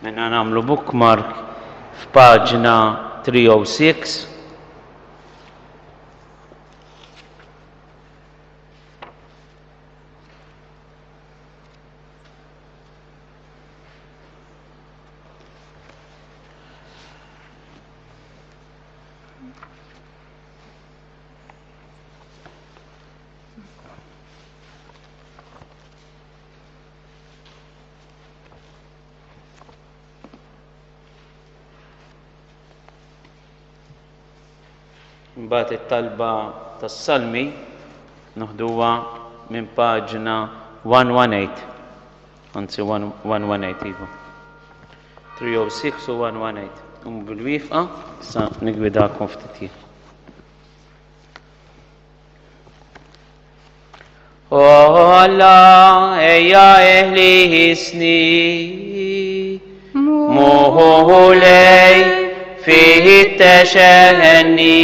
Mela nagħmlu bookmark f'paġna 306. Imbagħad it-talba tas-Salmi noħduha minn paġna 118. Anzi 118 iva. 306 u 118. Um bil-wifqa, sa nigwidakom ftit jien. O Alla, ejja eħlisni, Mulej fittexenni.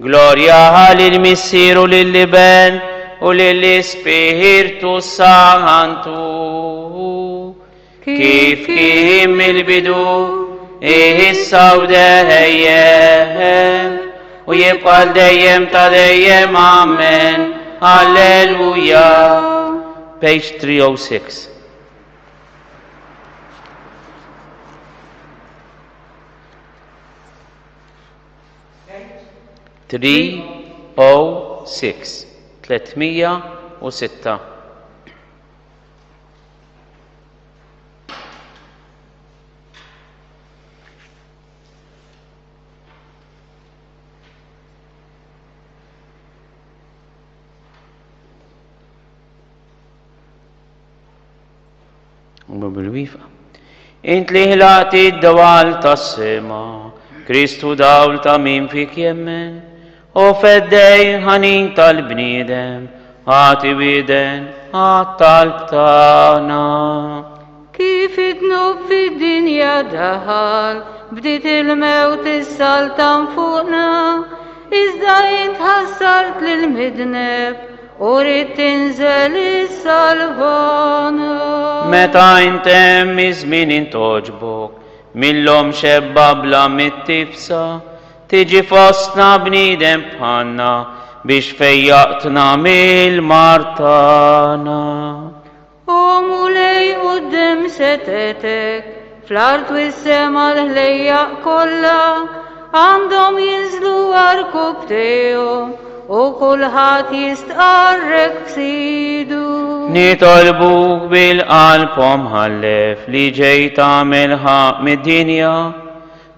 Glorja lil Missier u lill-Iben u lill-Ispirtu Santu. Kif kien mill-bidu, issa u dejjem, u jibqa' dejjem ta' dejjem, amen. Alleluja. Page 306. 306 306 Umma bil-wifqa. Int li ħlaqt id-dwal tas-sema, Kristu dawl ta' min fik jemmen, O Feddej ħanin tal-bniedem, agħti widen għat-talb tagħna. Kif id-dnub fid-dinja daħal, bdiet il-mewt issaltan fuqna, iżda int ħassart lill-midneb u ridt tinżel issalvana. Meta intemm iż-żmien int għoġbok, mill-omm xebba bla mit-tifsa, Tiġi fostna bniedem bħalna biex fejjaqtna mill-mard tagħna. O Mulej quddiem setgħetek, fl-art u s-sema l-ħlejjaq kollha għandhom jinżlu għarkubbtejhom u kulħadd jistqarrek b'sidu. Nitolbuk bil-qalb o Mħallef li ġej tagħmel ħaqq mid-dinja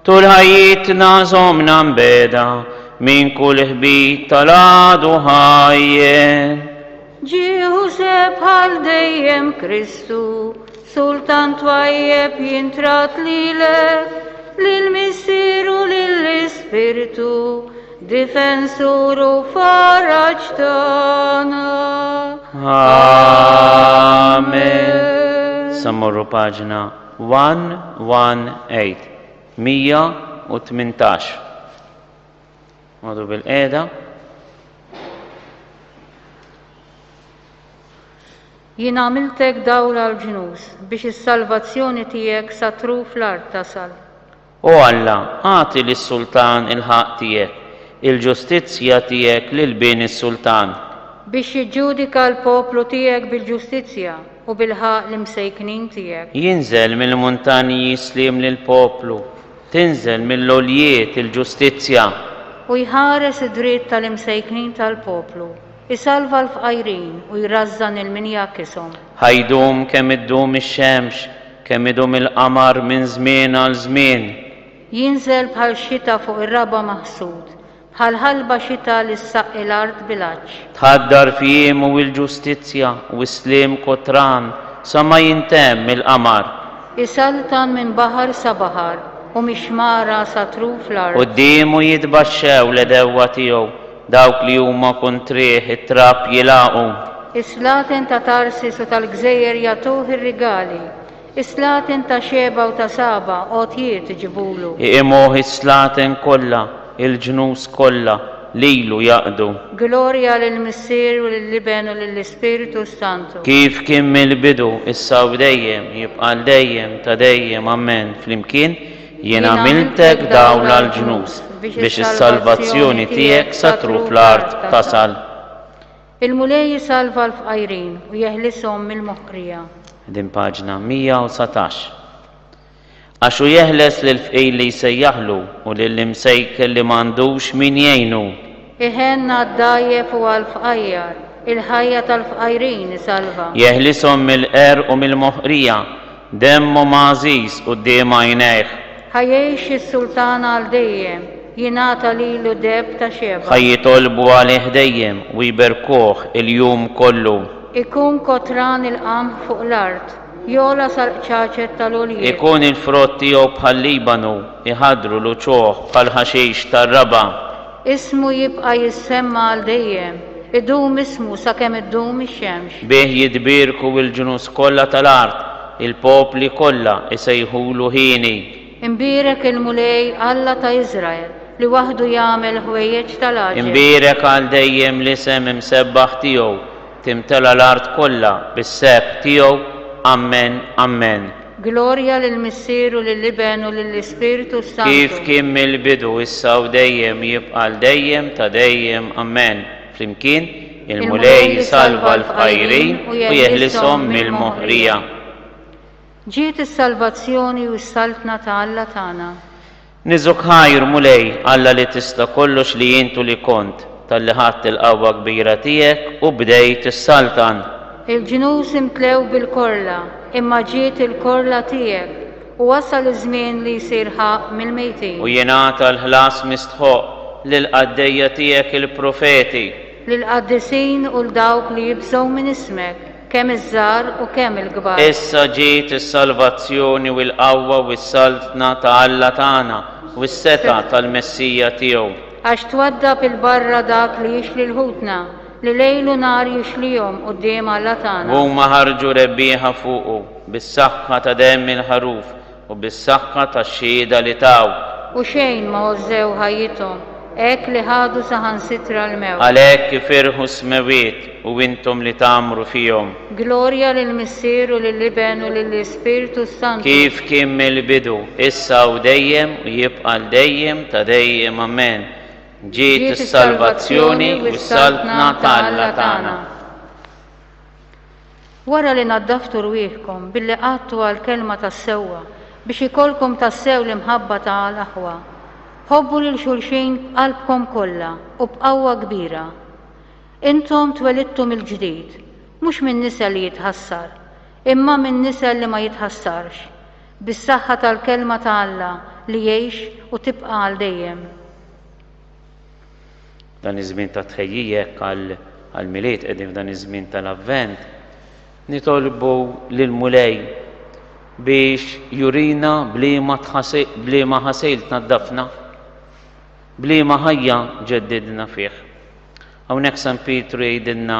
Tul ħajjitna żommna mbiegħda minn kull ħbit tal-għadu ħajjen. Ġieħ u sebħ għal dejjem Kristu, Sultan twajjeb jintrat lilek, lill-Missier u lill-Ispirtu, difensur u faraġ tagħna. Amen. Sa mmorru paġna 118, 118. Għadu bil-qeda. Jien għamiltek dawl għall-ġnus, biex is-salvazzjoni tiegħek sa truf l-art tasal. O Alla, agħti lis-sultan il-ħaqq tiegħek, il-ġustizzja tiegħek lil bin is-sultan. Biex jiġġudika l-poplu tiegħek bil-ġustizzja, u bil-ħaqq l-imsejknin tiegħek. Jinżel mill-muntanji sliem lill-poplu, tinżel mill-għoljiet il-ġustizzja. U jħares id-dritt tal-imsejknin tal-poplu, isalva l-fqajrin u jrażżan 'il min jgħakkishom. Ħa jdum kemm iddum ix-xemx, Kemm idum il-qamar minn żmien għal żmien. Jinżel bħal xita fuq ir-raba' maħsud, bħal ħalba xita li ssaqqi l-art bil-għatx. Tħaddar f'jiemu il-ġustizzja u s-sliem kotran sa ma jintemm il-qamar. Isaltan minn baħar sa baħar u mix-xmara sa truf l-art. Quddiemu jitbaxxew l-għedewwa tiegħu, dawk li huma kontrih it-trab jilagħqu. Is-slaten ta' Tarsis u tal-gżejjer jagħtuh ir-rigali, is-slaten ta' Xeba u ta' Saba għotjiet iġibulu. Iqimuh is-slaten kollha, il-ġnus kollha. Lilu jaqdu. Glorja lill-Missier u lill-Iben u lill-Ispirtu s-Santu. Kif kien mill-bidu, issa u dejjem, jibqa' għal dejjem ta' dejjem. Ammen. Flimkien, Jien għamiltek dawl għall-ġnus, biex is-salvazzjoni tiegħek sa truf l-art tasal. Il-Mulej isalva l-fqajrin u jeħlishom mill-moħqrija. Din paġna 119. Għax hu jeħles lill-fqir li jsejjaħlu u lill-imsejken li m'għandux min jgħinu. Iħenn għad-dgħajjef u għall-fqajjar, il-ħajja tal-fqajrin isalva. Jeħlishom mill-qerq u mill-moħqrija, demmhom għażiż quddiem għajnejh. Ħa jgħix is-sultan għal dejjem, jingħata lilu deheb ta' Xeba. Ħa jitolbu għalih dejjem u jberkuh il-jum kollu. Ikun kotran il-qamħ fuq l-art, Jogħla sal-qċaċet tal-għoljiet. Ikun il-frott tiegħu bħal-Libanu, iħaddru l-uċuħ bħall-ħaxix tar-raba'. Ismu jibqa' jissemma għal dejjem, idum ismu sakemm iddum ix-xemx. Bih jitbierku l-ġnus kollha tal-art, il-popli kollha jsejħulu hieni. Imbierek il-Mulej, Alla ta' Iżrael, li waħdu jagħmel ħwejjeġ tal-għaġeb. Imbierek għal dejjem l-isem imsebbaħ tiegħu, Timtela l-art kollha bis-sebħ tiegħu. Ammen, Ammen. Glorja lill-Missier u lill-Iben u lill-Ispirtu s-Santu. Kif kien mill-bidu, issa u dejjem, jibqa' għal dejjem ta' dejjem. Ammen. Flimkien, Il-Mulej isalva l-fqajrin u jeħlishom mill-moħqrija. Ġiet is-salvazzjoni u s-saltna ta' Alla tagħna. Niżżuk ħajr, Mulej, Alla li tista' kollox li int u li kont, talli ħadt il-qawwa kbira tiegħek u bdejt issaltan. Il-ġnus imtlew bil-korla, imma ġiet il-korla tiegħek, u wasal iż-żmien li jsir ħaqq mill-mejtin. U jingħata l-ħlas mistħoqq lill-qaddejja tiegħek il-profeti. Lill-qaddisin u 'l dawk li jibżgħu minn ismek. Kemm iż-żgħar u kemm il-kbar. Issa ġiet is-salvazzjoni u l-qawwa u s-saltna ta' Alla tagħna u s-setgħa tal-Messija tiegħu. Għax twaddab 'il barra dak li jixli 'l ħutna, li lejl u nhar jixlihom quddiem Alla tagħna. Huma ħarġu rebbieħa fuqu bis-saħħa ta' demm il-Ħaruf U bis-saħħa tax-xhieda li taw. U xejn ma għożżew ħajjithom, hekk li ħadu saħansitra l-mewt. Għalhekk ifirħu s-smewwiet u intom li tgħammru fihom. Glorja lill-Missier u lill-Iben u lill-Ispirtu s-Santu. Kif kien mill-bidu, issa u dejjem, u jibqa' għal dejjem ta' dejjem. Amen. Ġiet is-salvazzjoni u s-saltna ta' Alla tagħna. Wara li naddaftu rwieħkom billi qgħadtu għall-kelma tas-sewwa, biex ikollkom tassew l-imħabba ta' l-aħwa, ħobbu lil xulxin b'qalbkom kollha u b'qawwa kbira. Intom twelidtu mill-ġdid, mhux minn nisel li jitħassar, imma minn nisel li ma jitħassarx, bis-saħħa tal-kelma ta' Alla li jgħix u tibqa' għal dejjem. Dan iż-żmien ta' tħejjija hekk għall-Milied qegħdin f'dan iż-żmien tal-Avvent, nitolbu lill-Mulej biex jurina b'liema b'liema ħasil tnaddafna, b'liema ħajja ġeddidna fih. Hawnhekk San Pietru jgħidilna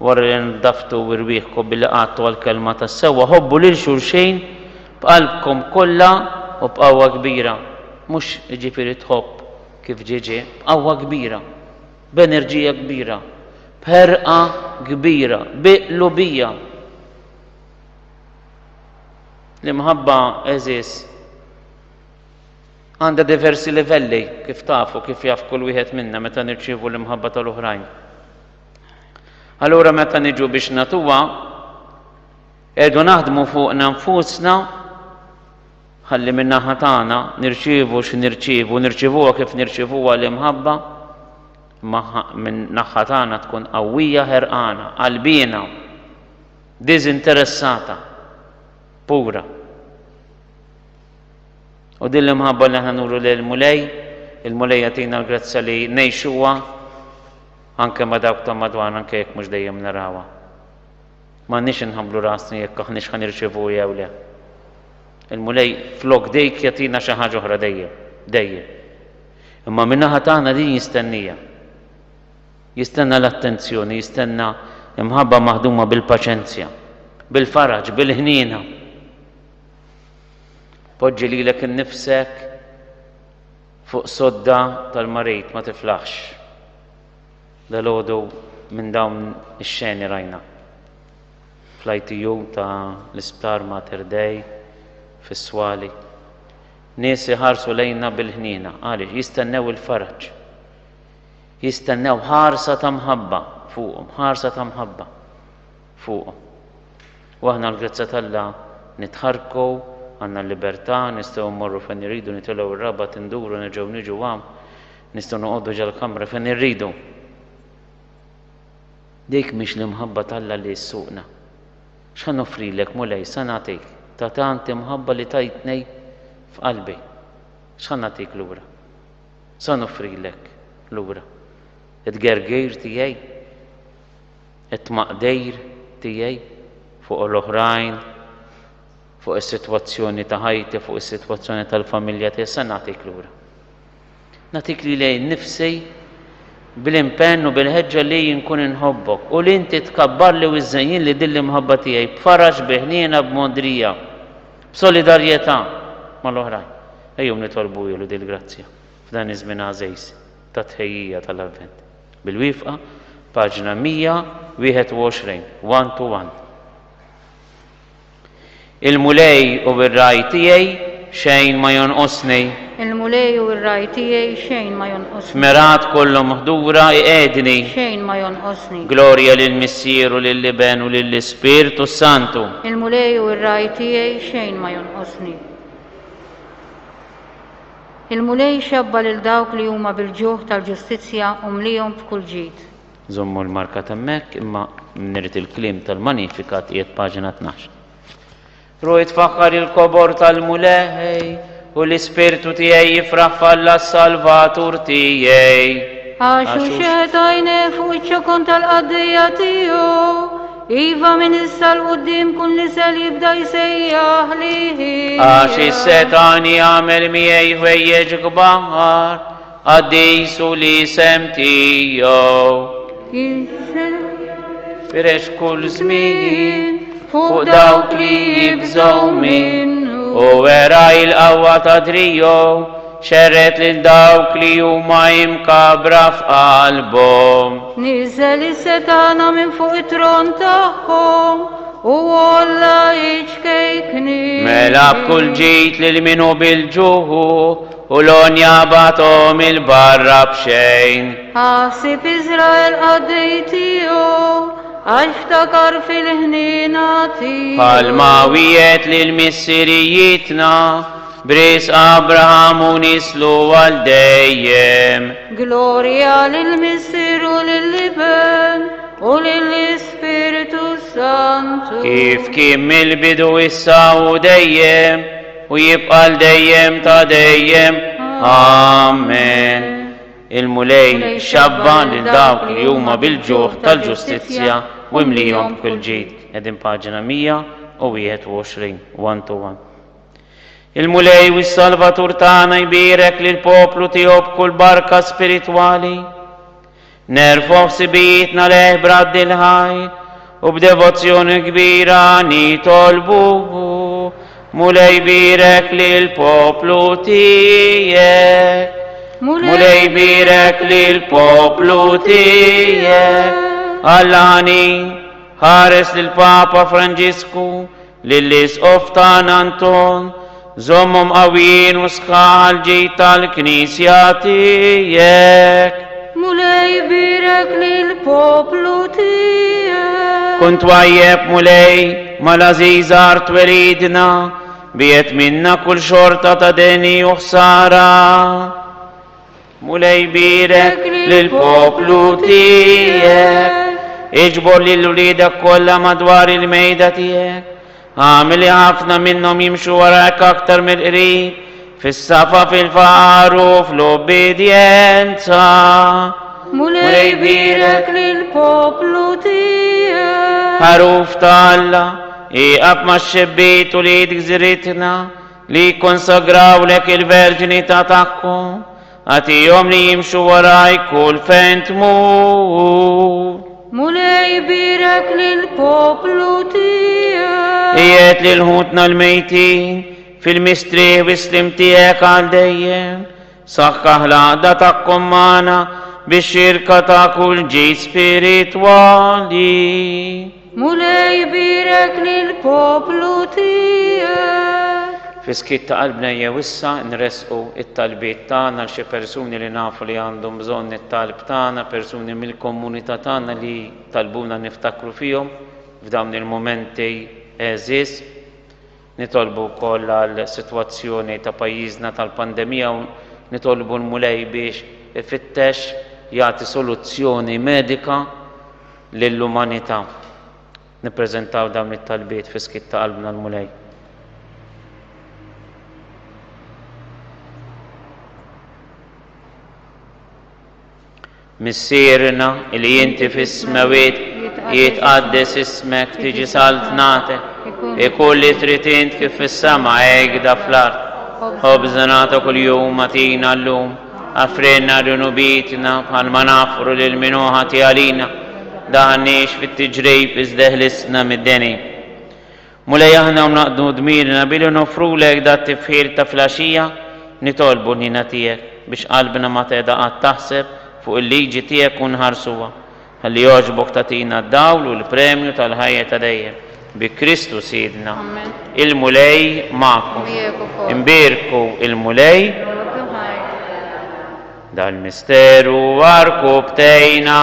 wara li ndaftu irwieħkom billi qgħadtu għall-kelma tas-sewwa, ħobbu lil xulxin b'qalbkom kollha u b'qawwa kbira. Mhux jiġifieri tħobb kif ġie ġie, b'qawwa kbira, b'enerġija kbira, b'ħerqa kbira, bi qlubija. L-imħabba, għeżież, għandha diversi livelli, kif tafu, kif jaf kull wieħed minna meta nirċievu l-imħabba tal-oħrajn. Allura meta niġu biex nagħtuha, qegħdu naħdmu fuqna nfusna Ħalli min-naħa tagħna nirċievu x'nirċievu, nirċievuha kif nirċievuha l-imħabba, imma min-naħa tagħna tkun qawwija ħerqana, qalbiena, diżinteressata, pura. U din l-imħabba li aħna nuru lil Mulej, il-Mulej jagħtina l-grazzja li ngħixuha anke ma' dawk ta' madwarna anke jekk mhux dejjem narawha. M'għandniex inħabblu rasna jekk aħniex ħa nirċievu jew le. Il-Mulej flok dik jagħtina xi ħaġa oħra dejjem, dejjem. Imma min-naħa tagħna din jistennija. Jistenna l-attenzjoni, jistenna imħabba maħduma bil-paċenzja, bil-faraġ, bil-ħniena. Poġġi lilek innifsek fuq sodda tal-marid ma tiflaħx. Dalgħodu minn dawn ix-xeni rajna. Fl-ITU ta' l-Isptar Mater Dei, fis-swali. Nies iħarsu lejna bil-ħniena. Għaliex? Jistennew il-faraġ. Jistennew ħarsa ta' mħabba fuqhom, ħarsa ta' mħabba fuqhom. U aħna l-grazzja t'Alla nitħarrku, għandna l-libertà, nistgħu mmorru fejn irridu, nitilgħu r-Rabat, induru, nerġgħu niġu hawn, nistgħu noqogħdu ġol-kamra fejn irridu. Dik mhix l-imħabba t'Alla li ssuqna. X'ħa noffrilek Mulej, sa nagħtik ta' tant imħabba li tajtni f'qalbi. X'ħa nagħtik lura? Sa noffrilek lura? It-tgergir tiegħi? It-tmaqdir tiegħi fuq l-oħrajn, fuq is-sitwazzjoni ta' ħajti, fuq is-sitwazzjoni tal-familja tiegħi, sa nagħtik lura. Nagħtik lili nnifsi bl-impenn u bil-ħeġġa li nkun inħobbok u li inti tkabbarli u żżejjinli din l-imħabba tiegħi b'faraġ, bi ħniena, b'mogħdrija, b'solidarjetà mal-oħrajn. Ejjew nitolbuhielu dil-grazzja f'dan iż-żmien għażiż ta' tħejjija tal-Avvent. Bil-wifqa, paġna 121, 1 to 1. Il-Mulej hu r-ragħaj tiegħi, xejn ma jonqosni. Il-Mulej hu r-ragħaj tiegħi, xejn ma jonqosni. F'mergħat kollhom ħdura iqiegħdni. Xejn ma jonqosni. Glorja lill-Missier u lill-Iben u lill-Ispirtu s-Santu. Il-Mulej hu r-ragħaj tiegħi, xejn ma jonqosni. Il-Mulej xebba' lil dawk li huma bil-ġuħ tal-ġustizzja u mliehom b'kull ġid. Żommu l-marka t'hemmhekk, imma nirrid il-kliem tal-Magnificat qiegħed paġna 12. Ruħi tfaħħar il-kobor tal-Mulej u l-ispirtu tiegħi jifraħ f'Alla s-Salvatur tiegħi. Għax hu xeħet għajnejh fuq iċ-ċokon tal-qaddejja tiegħu, iva minn issa 'l quddiem kull nisel jibda jsejjaħli. Għax is-setgħani għamel miegħi ħwejjeġ kbar, Qaddis hu l-isem tiegħu. Firex kull żmien fuq dawk li jibżgħu minnu. U wera il-qawwa ta' driegħu, xerred lil dawk li huma imkabbra f'qalbhom. Niżel is-setgħana minn fuq it-tron tagħhom u għolla iċ-ċkejknin. Mela b'kull ġid lil min hu bil-ġuħ U l-għonja bagħathom 'il barra b'xejn. Ħasib Iżrael qaddej tiegħu, għax ftakar fil-ħniena tiegħu. Bħalma wiegħed lil missirijietna, b'risq Abraham u nislu għal dejjem. Glorja lill-Missier u lill-Iben u lill-Ispirtu Santu. Kif kien mill-bidu issa u dejjem, U jibqa' għal dejjem ta' dejjem. Amen. Il-Mulej xabba' lil dawk li huma bil-ġuħ tal-ġustizzja u imlihom b'kull ġid. Qegħdin paġna 121, 1 to 1. Il-Mulej u s-Salvatur tagħna jbierek lill-poplu tiegħu b'kull barka spiritwali. Nerfgħu ħsibijietna lejh b'radd il-ħajr u b'devozzjoni kbira nitolbuh, Mulej bierek lill-poplu tiegħek. Mulej bierek lill-poplu tiegħek. Alla ħanin, ħares lill-Papa Franġisku, Lill-Isqof tagħna Anton, żommhom qawwijin u sħaħ għall-ġid tal-Knisja tiegħek. Mulej bierek lill-poplu tiegħek. Kun twajjeb, Mulej, mal-għażiża art twelidna, biegħed minna kull xorta ta' deni u ħsara. Mulej bierek lill-poplu tiegħek. Iġbor lil uliedek kollha madwar il-mejda tiegħek. Agħmel li ħafna minnhom jimxu warajk aktar mill-qrib, fis-safa fil-faqar u fl-ubbidjenza. Mulej bierek lill-poplu tiegħek. Ħaruf ta' Alla, ieqaf max-xebbiet ulied gżiritna, Li jikkonsagrawlek il-verġinità tagħhom, agħtihom li jimxu warajk kull fejn tmur. Mulej bierek lill-poplu tiegħek. Qiegħed lil ħutna l-mejtin fil-mistrieħ u s-sliem tiegħek għal dejjem. Saħħaħ l-għaqda tagħkom magħna Bix-xirka ta' kull ġid spiritwali. Mulej bierek lill-poplu tiegħek. Fis-skiet ta' qalbna ejjew issa nressqu t-talbiet tagħna għal xi persuni li nafu li għandhom bżonn it-talb tagħna, persuni mill-komunità tagħna li talbuna niftakru fihom f'dawn il-mumenti għeżież. Nitolbu wkoll għal sitwazzjoni ta' pajjiżna tal-pandemija u nitolbu l-Mulej biex ifittex jagħti soluzzjoni medika lill-umanità. Nippreżentaw dawn it-talbiet fis-skiet ta' qalbna l-Mulej. Missierna li inti fis-smewwiet, jitqaddes ismek, tiġi saltnatek, ikun li trid int kif fis-sema hekda fl-art. Ħobżna ta' kuljum agħtina llum, aghfrilna dnubietna bħalma nagħfru lil min hu ħati għalina, daħħalniex fit-tiġrib iżda eħlisna mid-deni. Mulej aħna u naqdu dmirna billi noffrulek dat-tifħir ta' filgħaxija, nitolbu l-ħniena tiegħek biex qalbna ma tehda qatt taħseb fuq il-liġi tiegħek u nħarsuha. Ħalli jogħġbok tagħtina d-dawl u l-premju tal-ħajja ta' dejjem. Bi Kristu Sidna. Il-Mulej magħkom. Imbierku il-Mulej. Dal-misteru għarkubbtejna,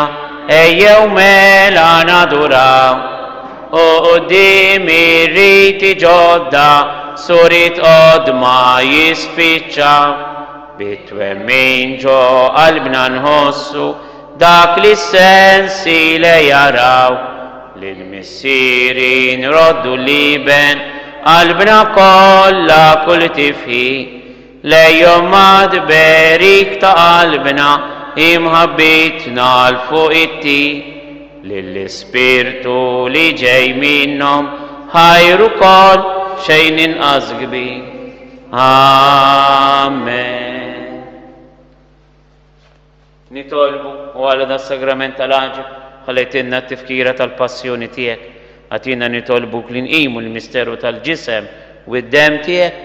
ejjew mela naduraw. U quddiem ir-riti ġodda, suriet qodma jispiċċaw. Bit-twemmin ġo qalbna nħossu dak li s-sensi le jaraw. Lil Missieri nroddu l-Iben, qalbna kollha kull tifħir. Lejhom ma tberik ta' qalbna imħabbitna 'l fuq it-tir. Lill-Ispirtu li ġej minnhom ħajr ukoll xejn inqas kbir. Amen. Nitolbu, o Alla tas-Sagrament tal-għaġeb, ħallejtilna t-tifkira tal-passjoni tiegħek. Agħtina nitolbuk li nqimu l-misteru tal-ġisem u d-demm tiegħek,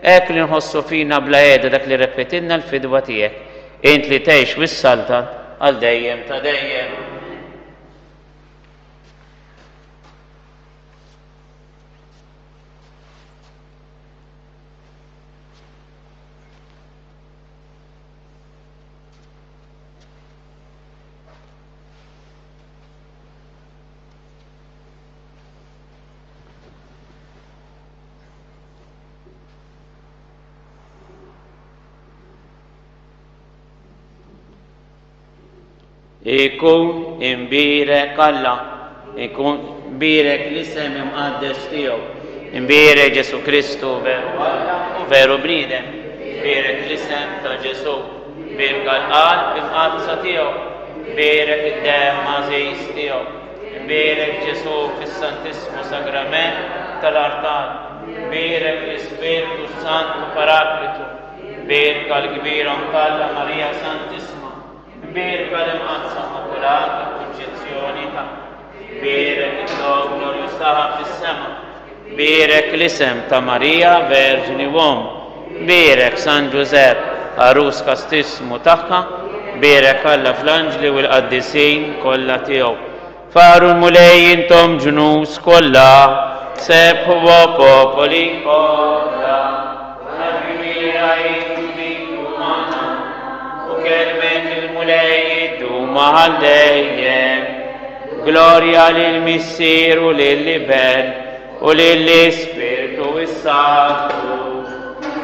hekk li nħossu fina bla heda dak li rebħitilna l-fidwa tiegħek, int li tgħix u ssaltan għal dejjem ta' dejjem. Ikun imbierek Alla, ikun imbierek l-isem imqaddes tiegħu, imbierek Ġesù Kristu veru Alla u veru bniedem, imbierek l-isem ta' Ġesù, imbierka l-qalb imqaddsa tiegħu, imbierek id-demm għażiż tiegħu, imbierek Ġesù fis-Santissmu Sagrament tal-artal, imbierek l-Ispirtu s-Santu Paraklitu, imbierka l-kbira Omm t'Alla Marija Santissma, Imbierka l-Imqaddsa Immakulata Kunċizzjoni tagħha. Bierek it-lok glorjuż tagħha fis-sema. Bierek l-isem ta' Marija Verġni u Omm. Bierek San Ġużepp, għarus kastissmu tagħha. Bierek Alla fl-anġli u l-qaddisin kollha tiegħu. Faru l-Mulej intom ġnus kollha, sebħu o popoli kollha. Għal-kbira magħna, u kelmet il-Mulej iddum għal dejjem. Glorja lill-Missier u lill-Iben u lill-Ispirtu s-Santu,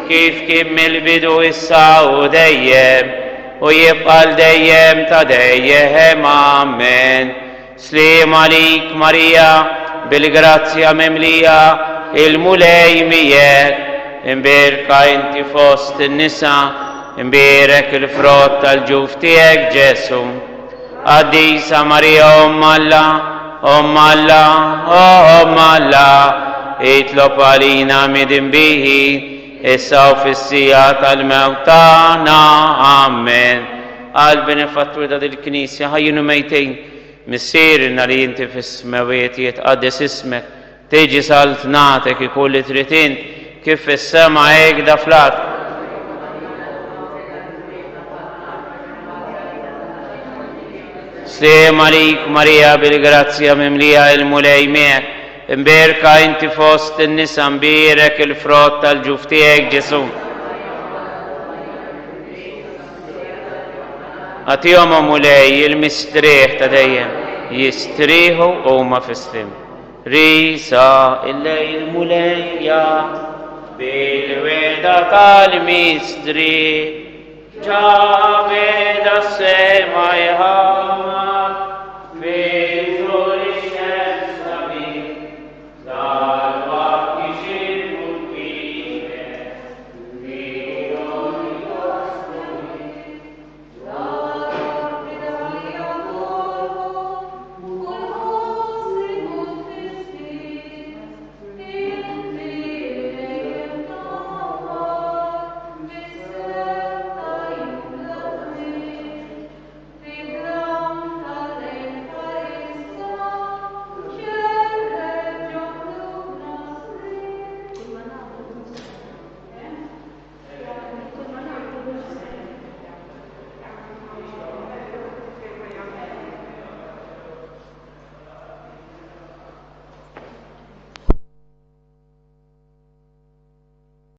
kif kien mill-bidu issa u dejjem, u jibqa' 'l dejjem ta' dejjem. Amen. Sliem għalik Marija, bil-grazzja mimlija, il-Mulej miegħek, imbierka inti fost in-nisa, imbierek il-frott tal-ġuf tiegħek Ġesù. Qaddisa Marija Omm Alla, Omm Alla, Omm Alla, itlob għalina midinbihin, issa u fis-siegħa tal-mewt tagħna. Amen. Għal benefatturi ta' dil-Knisja, ħajjin u mejtin, Missierna li inti fis-smewwiet jitqaddes ismek, Tiġi saltnatek, ikun li trid int, kif fis-sema hekda fl-art. Sliem għalik Marija bil-grazzja mimlija il-Mulej miegħek. Imbierka inti fost in-nisa mbierek il-frott tal-ġuf tiegħek Ġesù. Agħtihom o Mulej il-mistrieħ ta' dejjem, jistrieħu huma fis-sliem. Risa il-lejl Mulejja bil-weda tal-mistrieħ ġabeda sema jħares.